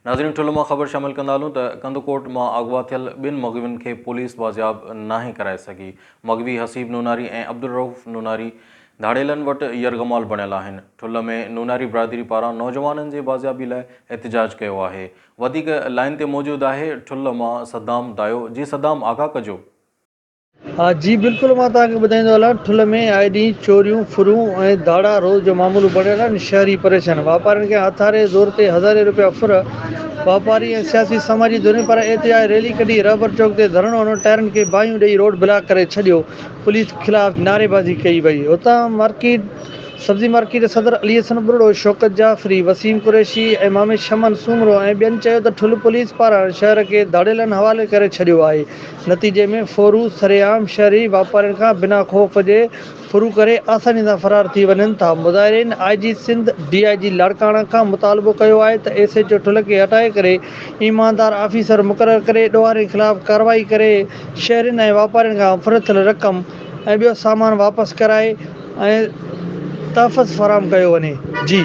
ناظرين ٺلهه مان خبر شامل ڪندا هلون ته ڪنڌڪوٽ مان اغوا ٿيل ٻن مغوين کي پوليس بازياب ناهي ڪرائي سگهي. مغوي حسيب نوناري ۽ عبدالرئوف نوناري ڌاڙيلن وٽ يرغمال بڻيل آهن. ٺلهه ۾ نوناري برادري پاران نوجوانن جي بازيابي لاء احتجاج ڪيو آهي. وڌيڪ لائين تي موجود آهي ٺلهه مان صدام دايو جي صدام آگاهه ڪجو. ها جي بلڪل مان توهان کي ٻڌائيندو هلان ٺلهه ۾ آئي ڏينهن چوريون، ڦرون ۽ ڌاڙا روز جو معمول بڻيل آهن، شهري پريشان، واپارين کي هٿاري زور تي هزارين روپيا ڦر، واپاري ۽ سياسي سماجي ڌرين پاران احتجاج ريلي ڪڍي رهبر چوڪ تي ڌرڻو هڻيو ٽائرن کي باهيون ڏئي روڊ بلاڪ ڪري ڇڏيو، پوليس خلاف نعريبازي ڪئي وئي، هتان مارڪيٽ سبزي مارڪيٽ صدر علي حسن ٻرڙو، شوڪت جعفري، وسيم قريشي ۽ مامي شمن سومرو ۽ ٻين چيو ته ٺلهه پوليس پاران شهر کي ڌاڙيلن حوالي ڪري ڇڏيو آهي، نتيجي ۾ ڦورو سرعام شهري واپارين کان بنا خوف جي ڦرون ڪري آساني سان فرار ٿي وڃن ٿا. مظاهرين I G Sindh, D I G Larkana کان مطالبو ڪيو آهي ته ايس ايڇ او ٺلهه کي هٽائي ڪري ايماندار آفيسر مقرر ڪري ڏوهارين خلاف ڪارروائي ڪري شهرين ۽ واپارين کان ڦر ٿيل رقم ۽ ٻيو سامان واپس ڪرائي ۽ تحفظ فراهم ڪيو وڃي. جي.